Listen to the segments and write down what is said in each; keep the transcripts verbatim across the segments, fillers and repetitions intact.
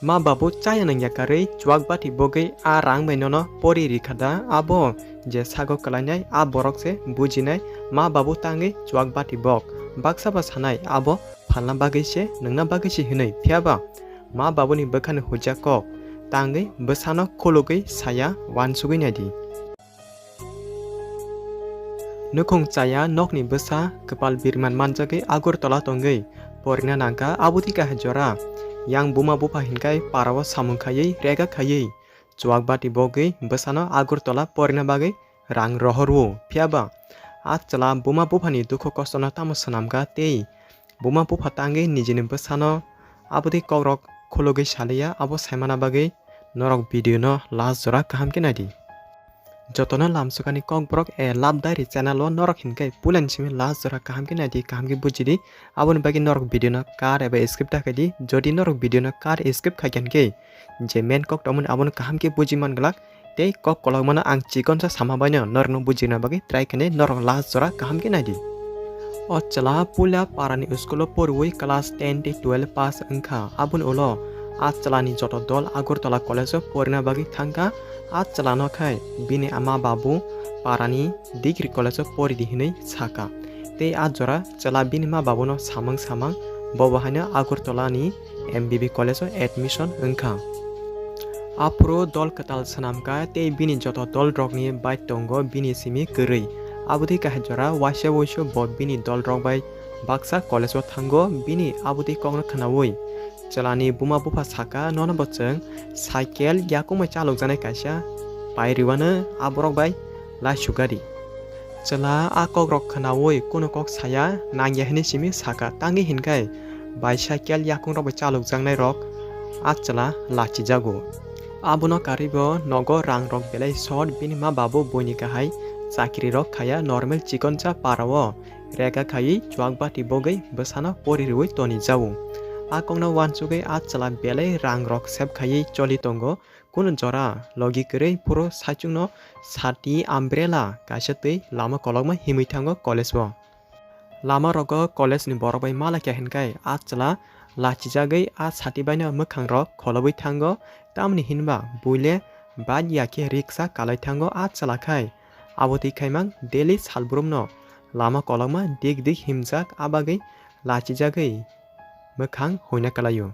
Ma babu chaya nangya karwi chuak bati bogwi a rang bai nono pori rikha da abo je sago kwlainai a borok se bujinai ma babu tangwi chuak bati bok baksa ba sanai abo phalna bagwi se nungna bagwi se hinwi phiyaba ma babuni bwkhani huja kok tangwi bwsano khulugwi saya wansugwi naidi. Nukhung chaya nokni bwsa kwpal birman manjagwi Agartala tongwi porina nangkha aboni kahai jora. Yang buma bupha hinkhai parao samung khaiwi rega khaiwi chuak bati bogwi bwsano Agartala porina bagwi rang rohorwo. Phiyaba a chwla buma buphani dukhu kostono tamo swnamkha tei buma bupha tangwi nijini bwsano aboni kokrok khulugwi saliya abo saimana bagwi norok video no last jora kaham khe naidi. Jotono lamsukani kokborok a love diary channel o norok hinkhai puilani simi last jora kaham khe naidi kaham khe bujidi aboni bagwi norok video no cut eba skip ta khaidi jodi norok video no cut skip khaikha hinkhe je main kok tongmani abono kaham khe buji man glak. Tei kok kolokmano ang chikonsa sama baino norokno bujina bagwi try khainai norok last jora kaham khe naidi. O chwla puila parani school o poriwi class ten tei twelve pass wngkha. Aboni ulo a chwlani joto dol Agartala college o porina bagwi thangkha. A chwlano khai bini ama babu parani degree college o poridi hinwi sakha. Tei a jora chwla bini ma babuno samang samang bobo haino Agartala ni M B B college o admission wngkha. Aphuru dol kwtal swnamkha tei bini joto dolrokni bai tongo bini simi kwrwi. Aboni kahai jora waisa waisa bo bini dolrok bai baksa college o thango bini aboni kokno khwnawi. Chwlani buma bupha saka nono bo chwng cycle yakung bai chalokjaknai kaisa pai rwano aborok bai laisugadi. Chwla a kokrok khwnawi kunu kok saya nangya hinwi simi saka tangwi hinkhai bicycle yakungrok bai chalokjaknairok a chwla lachijago. Abono karwibo nogo rangrok belai short bini ma babu buini kahai chakirirok khaya normal chikonsa parao rega khaiwi chuak bati bogwi bwsano pori rwui tonijago. A kokno wansugwi a chwla belai rangrok save khaiwi choli tongo. Kunu jora logi kwrwi phuru saichungno sati, umbrella kaisa twi lama kolokma himwi thango college o. Lama rogo college ni borok bai malakya hinkhai a chwla lachijagwi a sati baino mwkhangrok kholobwi thango, tamni hinba buile bike ya khe riksa kalai thango a chwla khai. Abo twi khaimang daily salbrumno lama kolokma dik dik himjak a bagwi lachijagwi mwkhang huina kwlaio.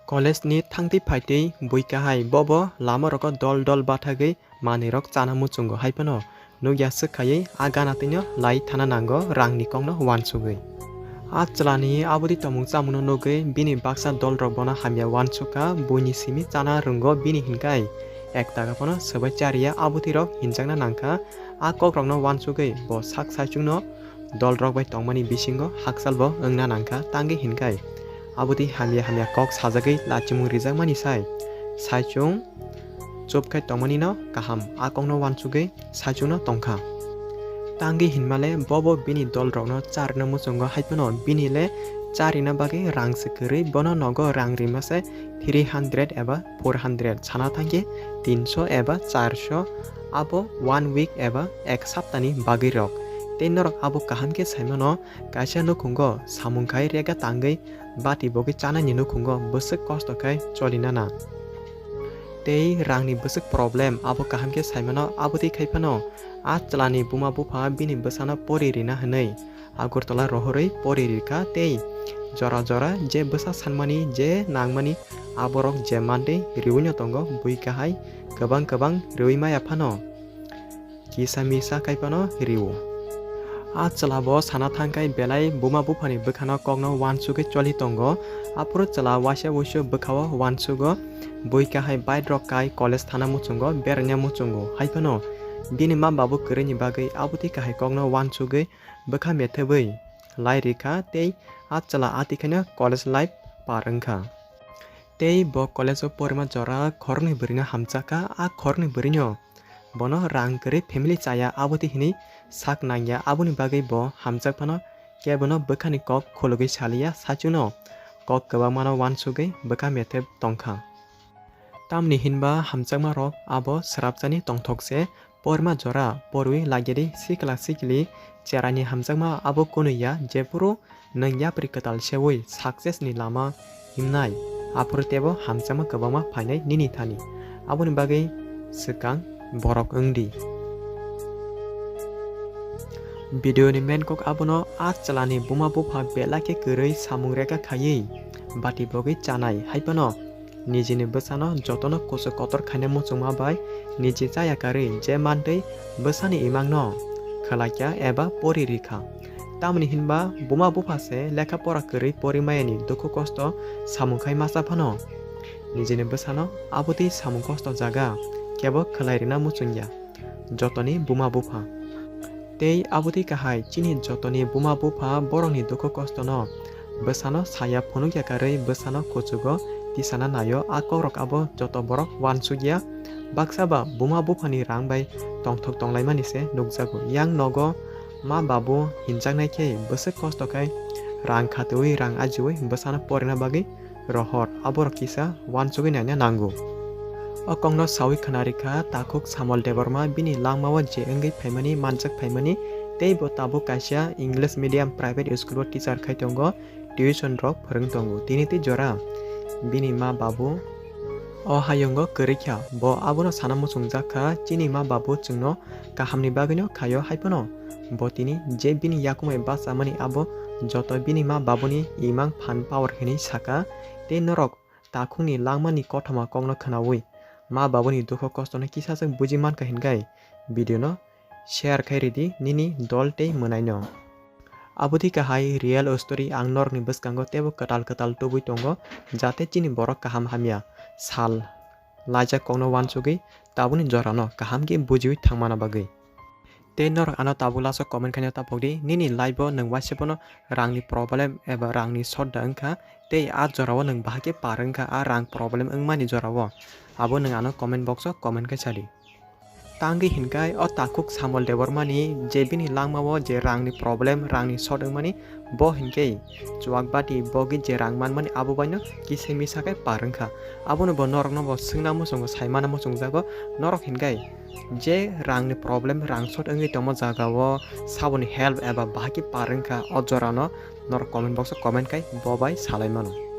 College ni thangtwi phaitwi bui kahai bobo lama rogo dol dol bathagwi manwirok chana muchungo hai phano nukya swk khaiwi a gana twino lai thana nango rangni kokno wansugwi. A chwlani aboni tongmung chamungno nugwi bini baksa dolrok bono hamya wansukha buini simi chana rwngo bini hinkhai ek taka phano swbai chariya abotwirok hinjakna nangkha a kokrokno wansugwi bo sak saichungno dolrok bai tongmani bisingo hakchalbo wngna nangkha tangwi hinkhai abotwi hamya hamya kok sajagwi lachimung rijakmani sai saichung chupkhai tongmanino kaham a kokno wansugwi saichungno tongkha. Tangwi hinmale bobo bini dolrokno charwna muchungo hai phano bini le charwna bagwi rang se kwrwi bono nogo rang rima se three hundred eba four hundred sana thangkhe tinso eba charso abo one week eba ek saptani bagwi rok. Tei norok abo kaham khe saimano kaisa nukhungo samung khai rega tangwi bati bogwi chanani nukhungo bwswk kosto khai cholinana. Tei rangni bwswk problem abo kaham khe saimano abo twi khai phano a chwlani buma bupha bini bwsano pori rina hwnwi Agartala rohorwi pori rikha tei jora jora je bwsa sanmani je nangmani aborok je mantwi riwino tongo bui kahai kwbang kwbang riwi maya phano kisa misa khai phano rio. A chwla bo sana thangkhai belai buma buphani bwkhano kokno wansugwi choli tongo. Aphuru chwla waisa wuisu bwkhao wansugo. Bui kahai bike rok kai college thana muchungo beraina muchungo hai phano bini ma babu kwrwini bagwi abotwi kahai kokno wansugwi bwkha methebwi lai rikha tei a chwla atikhaino college life par wngkha. Tei bo college o porima jora khoroknwi bwrwino hamjakha, a khoroknwi bwrwino bono rang kwrwi family chaya abotwi hinwi sak nangya, aboni bagwi bo hamjak phano kebono bwkhani kok khulugwi saliya, saichungno kok kwbangmano wansugwi bwkha methep tongkha. Tamni hinba hamjakmarok abo swrapjani tongthok se, porma jora porwi lagiri sikla sikli cheraini hamjakma abo kunui ya, jephuru nwng yapri kwtal seui success ni lama himnai, Aphuru teibo hamjakma kwbangma phainai nini thani. Aboni bagwi swkang borok wng di. Video ni main kok abono, a chwlani buma bupha belai khe kwrwi samung rega khaiwi bati bogwi chanai, hai phano nijini bwsano jotono kuchuk kotor khaina muchungma bai niji chaya karwi je mantwi bwsani imangno khwlaikha eba pori rikha. Tamoni hinba buma bupha se lekha pora kwrwi pori mayani dukhu kosto samung khai masa phano nijini bwsano abotwi samung kosto jaga kebo khwlai rina muchungya jotoni buma bupha. Tei abotwi kahai chini jotoni buma bupha borokni dukhu kostono bwsano saya phunukya karwi bwsano kuchugo tisana naio. A kokrok abo joto borok uansukya. Baksa ba buma buphani rang bai tongthok tonglaimani se nukjago. Yang nogo ma babu hinjaknai khe bwswk kosto khai rang khatwi rang ajiwi bwsano porina bagwi rohor, aborok kisa uansugwi naina nango. O kokno sawi khwnarikha takhuk Samol Debbarma bini langmao je wngwi phaimani manjak phaimani, tei bo tabuk kaisa English medium private school o teacher khai tongo, tuition rok phwrwng tongo. Tini tei jora bini ma babu o hayungo kwrwikha, bo abono sana muchungjak kha, chini ma babu chwngno kahamni bagwino khaio, hai phano bo tini je bini yakungbai bachamani abo joto bini ma babuni imang phan power hinwi saka, tei norok takhukni langmani kothoma kokno khwnaui ma babuni dukho kostono kisachwk buji mankha hinkhai video no share khai ridi nini dol tei mwnaino. Abotwi kahai real story ang norokni bwskango teibo kwtal kwtal tubui tongo, jate chini borok kaham hamya sal laijak kokno uansugwi tabukni jorano kaham khe bujiui thangmana bagwi. Tei norok ano tabuk last o comment khaina taphok di, nini life o nwng waisa bono rangni problem eba rangni short da wngkha, tei a jorao nwng bahai khe par wngkha a rang problem wngmani jorao, abo nwng ano comment box o comment khai sadi. Tangwi hinkhai o takhuk Samol Debbarmani je bini langmao je rangni problem, rangni short wngmani, bo hinkhe chuak bati bogwi je rang manmani abo baino kisa misa khe par wngkha. Abono bo norokno bo swngna muchungo, saimana muchungjago. Norok hinkhai je rangni problem, rang short wngwi tongma jagao saboni help eba bahai khe par wngkha, o jorano norok comment box o comment khai bo bai salai mano.